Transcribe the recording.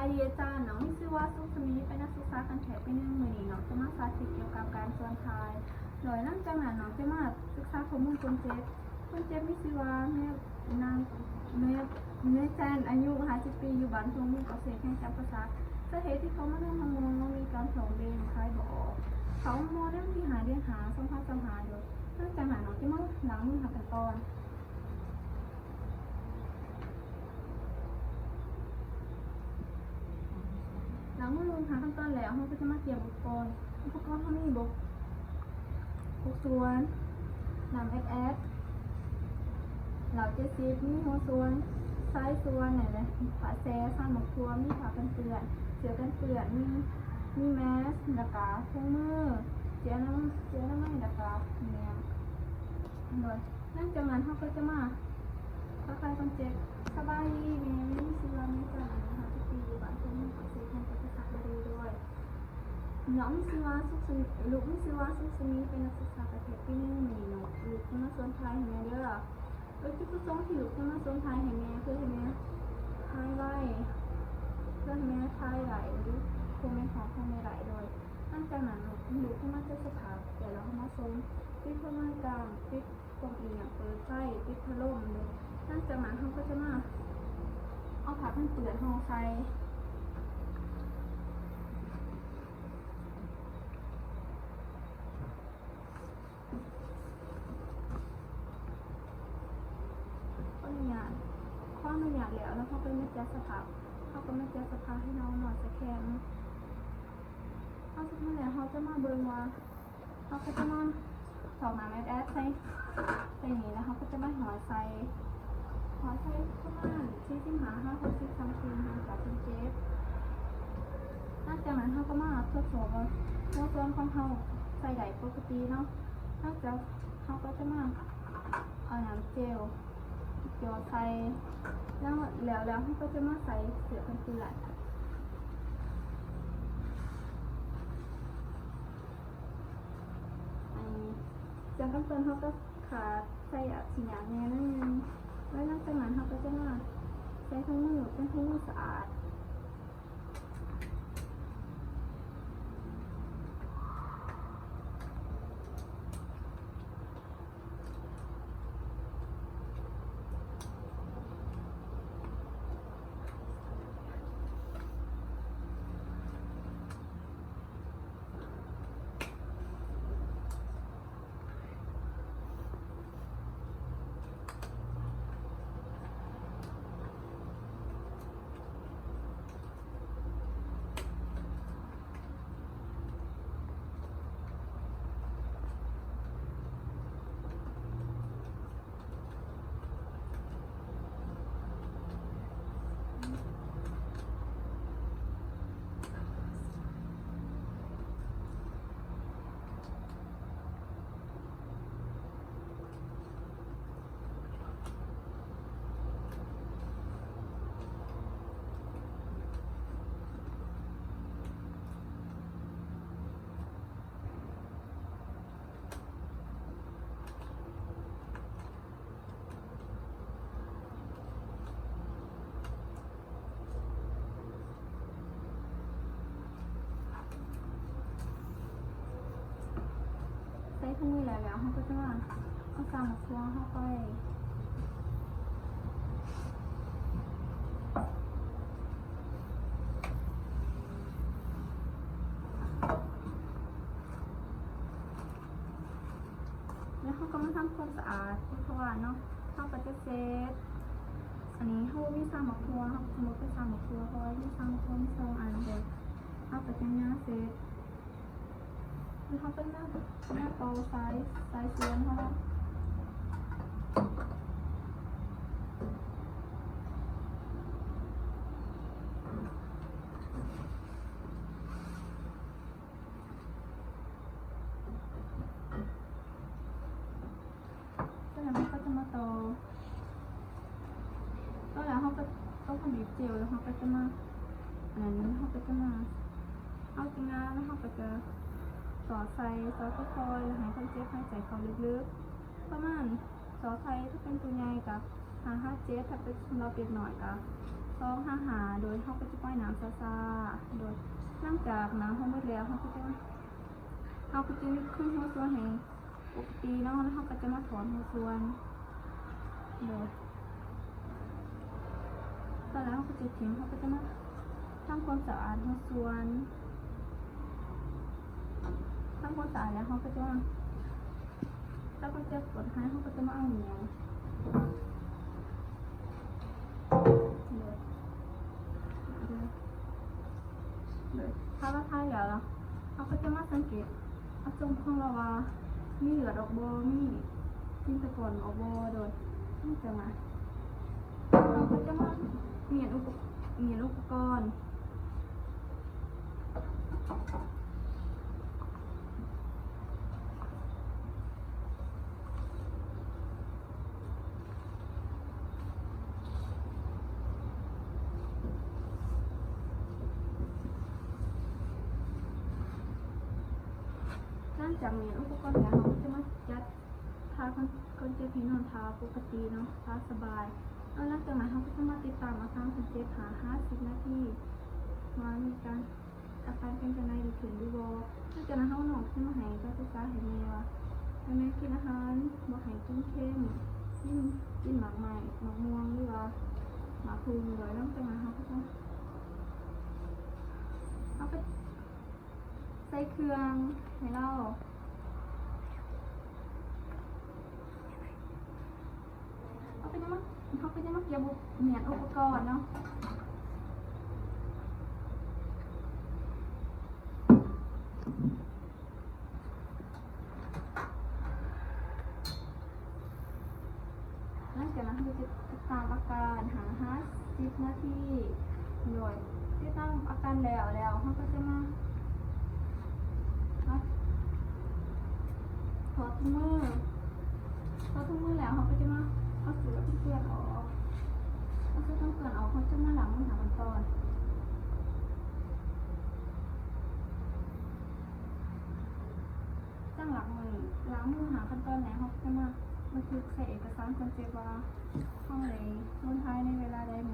ສະບາຍດີອາຈານ, ນ້ອງມີຊື່ວ່າ ສຸກສະໝີ ເປັນນັກສຶກສາການແພດປີໜຶ່ງ. ມື້ນີ້ນ້ອງຈະມາສາທິດກ່ຽວກັບການສ່ວນຖ່າຍ ໂດຍຫຼັງຈາກນັ້ນນ້ອງຈະມາສຶກສາຂໍ້ມູນຄົນເຈັບ. ຄົນເຈັບມີຊື່ວ່າ ແມ່ນາງ ແມ່ ແມ່ແຈນ ອາຍຸຫ້າສິບປີ ຢູ່ບ້ານທົ່ງມຸງ ເກາະເຊກ ແຂວງຈຳປາສັກ. ສາເຫດທີ່ເຂົາມານອນໂຮງໝໍ ເພາະມີການທ້ອງເດ ຖ່າຍບໍ່ອອກ. ເຂົາໂຮງໝໍໃນວັນທີຫ້າ ເດືອນຫ້າ ສອງພັນຊາວຫ້າ. ໂດຍຫຼັງຈາກນັ້ນນ້ອງຈະມາລ້າງມືຫ້າຂັ້ນຕອນ. ຫຼັງມື້ລົງຫາຂັ້ນຕອນແລ້ວ ເຮົາກໍຈະມາກຽມອຸປະກອນ. ອຸປະກອນເຮົາມີບົກ ບົກສ່ວນ, ນ້ຳແອັດແອັດ, ເຫຼົ້າເຈັດສິບ, ມີຫົວສ່ວນ, ຊາຍສ່ວນ, ນັ້ນແຫຼະ ຜ້າແຊ, ຊານໝາກຖົ່ວ, ມີຜ້າກັນເປື້ອນ, ເສື້ອກັນເປື້ອນ, ມີ ມີແມສ, ແລ້ວກະຖົງມື, ເຈລອະນາ ເຈລອະນາໄມ, ແລ້ວກະແໜບ. ໂດຍ ຫຼັງຈາກນັ້ນເຮົາກໍຈະມາທັກທາຍຄົນເຈັບ. ສະບາຍດີແມ່, ມີຊື່ວ່າແມ່ຈັນ ອາຍຸຫ້າສິບປີ ຢູ່ບ້ານທົ່ງມຸງ ເກາະເຊກ ແຂວງຈຳປາສັກ. ໂດຍ ໂດຍ ນ້ອງມີຊື່ວ່າ ສຸກສະໝີ ລູກມີຊື່ວ່າ ສຸກສະໝີ ເປັນນັກສຶກສາການແພດປີໜຶ່ງ. ມື້ນີ້ນ້ອງ ລູກຈະມາສ່ວນຖ່າຍໃຫ້ແມ່ເດີ້. ໂດຍຈຸດປະສົງທີ່ລູກຈະມາສ່ວນຖ່າຍໃຫ້ແມ່ ເພື່ອໃຫ້ແມ່ຖ່າຍໄວ ເພື່ອໃຫ້ແມ່ຖ່າຍໄດ້ ຫຼື ຄອມເມັນຂອງ ຂອງແມ່ໄດ້. ໂດຍຫຼັງຈາກນັ້ນລູກ ລູກຈະມາຈັດສະພາບ ແລ້ວເຮົາມາສົ່ງ ປິດພະມ່ານກາງ ປິດ ຕ້ອງອີ່ຫຍັງ ເປີດໄຟ ປິດພັດລົມເດ້. ຫຼັງຈາກນັ້ນເຮົາກໍຈະມາເອົາຜ້າກັນເປື້ອນເຮົາໃສ່ ຂໍອະນຸຍາດ ຂໍອະນຸຍາດແລ້ວ ແລ້ວເຮົາກໍມາຈັດສະພາບ ເຮົາກໍມາຈັດສະພາບໃຫ້ເຮົານອນຕະແຄງ. ເຮົາເສັດມາແລ້ວ ເຮົາຈະມາເບິ່ງວ່າ ເຮົາກໍຈະມາຊອກນ້ຳແອັດແອັດໃສ່ ໃສ່ນີ້ ແລ້ວເຮົາກໍຈະມາຫ້ອຍໃສ່ ຫ້ອຍໃສ່ປະມານສີ່ສິບຫ້າຫາຫົກສິບຊັງຕີ ຫ່າງຈາກຄົນເຈັບ. ຫຼັງຈາກນັ້ນເຮົາກໍມາທົດສອບວ່າຫົວສ່ວນຂອງເຮົາໃສ່ໄດ້ປົກກະຕິເນາະ. ຫຼັງຈາກ ເຮົາກໍຈະມາເອົານ້ຳເຈວ ຢອດໃສ່ ແລ້ວ ແລ້ວ ແລ້ວເຮົາກໍຈະມາໃສ່ເສື້ອກັນເປື້ອນ. ອັນນີ້ ເຄື່ອງກັນເປື້ອນເຮົາກໍຂາດ ໃສ່ອາດຊິຍາກແດ່ໜ້ອຍໜຶ່ງ. ແລ້ວຫຼັງຈາກນັ້ນເຮົາກໍຈະມາໃສ່ຖົງມື ເປັນຖົງມືສະອາດ. ໃສ່ຖົງມືແລ້ວ ແລ້ວເຮົາກໍຈະມາເອົາຊາໝາກຖົ່ວເຮົາໄປ ແລ້ວເຮົາກໍມາທຳຄວາມສະອາດ ເພາະວ່າເນາະ ເຮົາກໍຈະເຊັດ ອັນນີ້ເຮົາບໍ່ມີຊາໝາກຖົ່ວ ເຮົາກໍຈະບໍ່ເປັນຊາໝາກຖົ່ວ ເພາະວ່າມີຊາໝາກຖົ່ວມີສອງອັນເດີ ເຮົາກໍຈະຫຍ້າເຊັດ ແລ້ວເຮົາກໍມາ ມາຕໍ່ສາຍ ສາຍສ່ວນເຮົາ. ຈາກນັ້ນເຮົາກໍຈະມາຕໍ່ ຕໍ່ແລ້ວເຮົາກໍຕ້ອງມາບີບເຈວ ແລ້ວເຮົາກໍຈະມາ ອັນນັ້ນ ເຮົາກໍຈະມາ ເອົາຕິງງາ ແລ້ວເຮົາກໍຈະສອດໃສ່ ສອດຄ່ອຍໆ ແລ້ວໃຫ້ຄົນເຈັບຫາຍໃຈເຂົ້າເລິກໆ ປະມານ ສອດໃສ່ ຖ້າເປັນຜູ້ໃຫຍ່ກໍຫ້າຫາເຈັດ ຖ້າເປັນສຳລັບເດັກນ້ອຍກໍ ສອງຫາຫ້າ ໂດຍເຮົາກໍຈະປ່ອຍນ້ຳຊ້າໆ ໂດຍຫຼັງຈາກນ້ຳເຮົາໝົດແລ້ວ ເຮົາກໍຈະ ເຮົາກໍຈະຄືນຫົວສ່ວນໃຫ້ປົກກະຕິເນາະ ແລ້ວເຮົາກໍຈະມາຖອນຫົວສ່ວນ ໂດຍ ຕອນແລກເຮົາກໍຈະຖິ້ມ ເຮົາກໍຈະມາທຳຄວາມສະອາດຫົວສ່ວນ ທຳຄວາມສະອາດແລ້ວເຮົາກໍຈະມາ ແລ້ວກໍຈະກວດໄຮ ເຮົາກໍຈະມາເອົາໜຽວ ໂດຍ ໂດຍ ຖ້າວ່າຖ່າຍແລ້ວ ເຮົາກໍຈະມາສັງເກດ ອະສົມຂອງລາວວ່າມີເລືອດອອກບໍ່ ມີສິ່ງສະກອນອອກບໍ່ ໂດຍ ຫຼັງຈາກນັ້ນເຮົາກໍຈະມາມ້ຽນອຸປະ ມ້ຽນອຸປະກອນ ຫຼັງຈາກມ້ຽນອຸປະກອນແລ້ວ ເຮົາກໍຈະມາຈັດທ່າຄົນ ຄົນເຈັບໃຫ້ນອນທ່າປົກກະຕິເນາະ ທ່າສະບາຍ ແລ້ວຫຼັງຈາກນັ້ນເຮົາກໍຈະມາຕິດຕາມອາການຄົນເຈັບຫ້າ ຫ້າສິບນາທີ ວ່າມີການ ອາການເປັນຈັ່ງໃດ ດີຂຶ້ນຫຼືບໍ່. ຫຼັງຈາກນັ້ນເຮົາ ນ້ອງຊິມາໃຫ້ການສຶກສາໃຫ້ແມ່ວ່າ ໃຫ້ແມ່ກິນອາຫານ ບໍ່ໃຫ້ກິນເຄັມ ກິນ ກິນໝາກໄມ້ ໝາກມ່ວງ ຫຼືວ່າໝາກຫຸ່ງ ໂດຍຫຼັງຈາກນັ້ນເຮົາກໍຈະ ເຮົາກໍໃສ່ເຄື່ອງໃຫ້ລາວ. ເຮົາກໍຈະມາ ເຮົາກໍຈະມາກຽມອຸປະ ມ້ຽນອຸປະກອນເນາະ. ຫຼັງຈາກນັ້ນເຮົາກໍຈະຕິດຕາມອາການຫ້າ ຫ້າສິບນາທີ ໂດຍ ຕິດຕາມອາການແລ້ວ ແລ້ວເຮົາກໍຈະມາ ເຮົາ ຖອດຖົງມື ຖອດຖົງມືແລ້ວ ເຮົາກໍຈະມາເອົາເສື້ອເປື້ອນອອກ ເອົາເສື້ອເປື້ອນອອກ ເຮົາຈະມາລ້າງມືຫ້າຂັ້ນຕອນ ຫຼັງລ້າງມື ລ້າງມືຫ້າຂັ້ນຕອນແລ້ວ ເຮົາກໍຈະມາບັນທຶກໃສ່ເອກະສານຄົນເຈັບວ່າ ເຮົາໄດ້ນວດພາຍໃນເວລາໃດ.